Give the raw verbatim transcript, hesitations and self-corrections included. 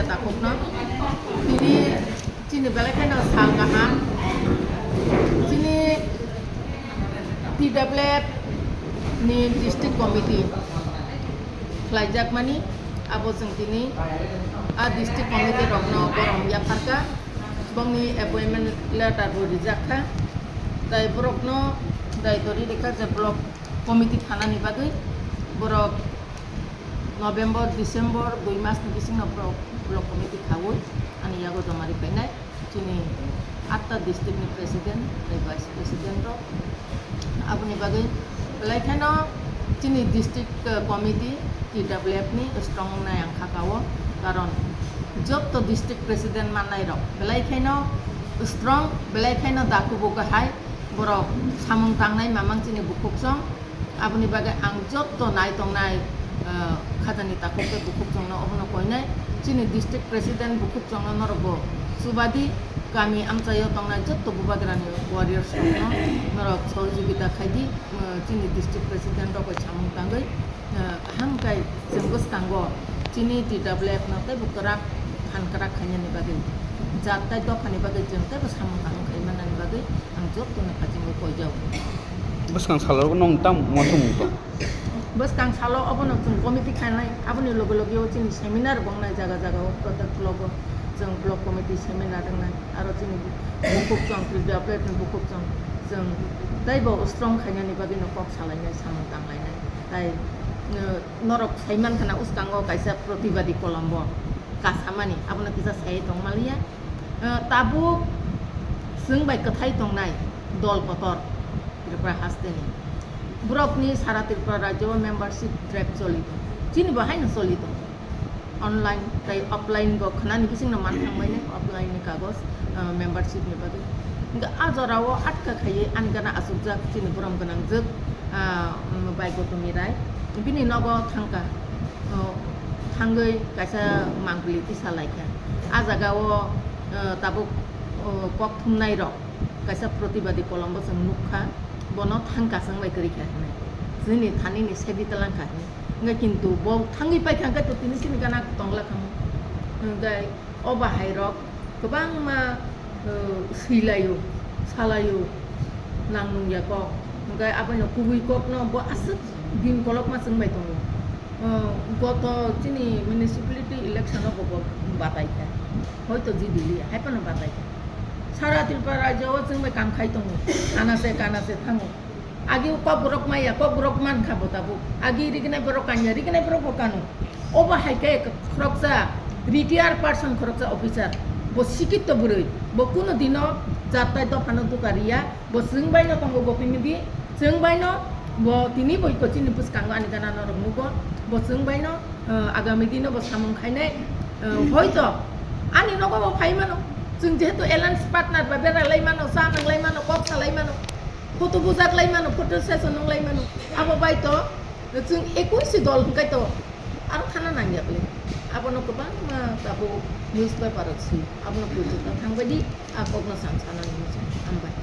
Takhukno tini chini belai kheno sal kaham, chini T W F ni district committee khlaijakmani, abo chwng tini a district committee rokno borom yapharkha, bongni appointment letter bo rijakkha, tai borokno daitori rikha je block committee khanani bagwi borok November, December dui mas ni bisingo borok block committee khaui ani yago joma ri painai chini atta district ni president tei vice president rok. Aboni bagwi belai kheno chini district, eh, committee T W F ni strong wngnai ang kha kao, karon jotto district president mannai rok belai kheno strong, belai kheno dakubuk hai borok samung tangnai mamang chini bukhuk chong. Aboni bagwi ang jotto nai tongnai, ah, khajani takhuk tei bukhuk chwngno obono koinai. Chini district president bukhuk chwngno norokbo chubadi, kami amchaio tongnai jotto bubagrani warriors rokno norok sohojogita khaidi, ah, chini district president rok bai samung tangwi, ah, kaham khe chwng bwskango chini T W F no teibo kwrak phan kwrak khainani bagwi, jat tai dophani bagwi chwng teibo samung kaham khai mannani bagwi ang jottono kachingwi koijao. Bwskang salo nwng tamo uansukmung tong? Bwskang salo obono chwng committee khainai, aboni loge loge o chini seminar bo wngnai jaga jaga o, protek block o chwng block committee seminar wngnai, aro chini bukhuk chwng, T W F ni bukhuk chwng, chwng teibo strong khainani bagwi no kok salainai, samung tanglainai. Tai, eh, norok sai mankha na, uskango kaisa protibadi kolombo kasamani, abono kisa sai tongmaliya. Eh, tabuk chwng bai kwthai tongnai dol kotor Tripura hasteni. Borokni sara Tripura rajyo o membership drive choli tongo. Chini bo haino choli tongo. Online tei offline bo khwnani bisingno man thangbainai, offline ni kagoj, eh, membership ni bagwi. Hwnkhe a jorao atka khaiwi ani gana achukjak chini borom gwnangjwk, ah, um, Bai Gotami Rai. Bini nogo thangkha, oh, thangwi kaisa mangpili tisa laikha. A jagao, eh, tabuk, oh, kok thumnai rok kaisa protibadi kolombo chwng nukha, bono thangka chwng bai kwrwi kha hinwi. Chini thani ni sedi twlang kha hinwi. Hwnkhe kintu bo thangwi paikha hwnkhe to tini chini gana tongla kha. Hwnkhe o bahai rok kwbangma, eh, swilaio, salaio, nang nungya kok. Hwnkhe abono kubui kokno bo aswk din kolokma chwng bai tongo. Eh, goto chini municipality election o bo bo batai kha. Hoito jidiliya, hai phano batai kha. Sara Tripura rajyo o chwng bai kam khai tongo. Anase kanase thango. Agi o kokborok maya, kokborok man kha bo tabuk. Agi rignai borok kanya, rignai borok bo kano. Obo hai khe khoroksa retired person, khoroksa officer. Bo sikitto bwrwi. Bo kuno dino jat tai dophano duka riya. Bo chwng bai no tongo Gopimidi. Chwng bai no bo tini bo iko chini bwskango ani gana norok nugo. Bo chwng bai no, eh, agami dino bo samung khainai. Eh, hoito ani nogo bo phai mano. Chwng jehetu alliance partner ba berai lai mano, cha nang lai mano, kok sa lai mano. Photo bujak lai mano, photo session nung lai mano. Abo bai to chwng ekuishi dol hwnkhe to aro khana nangya bwle. Abono kwbangma tabuk newspaper o swi. Abono bujugo thangbai di, a kokno sam sanani muchung. Hambai.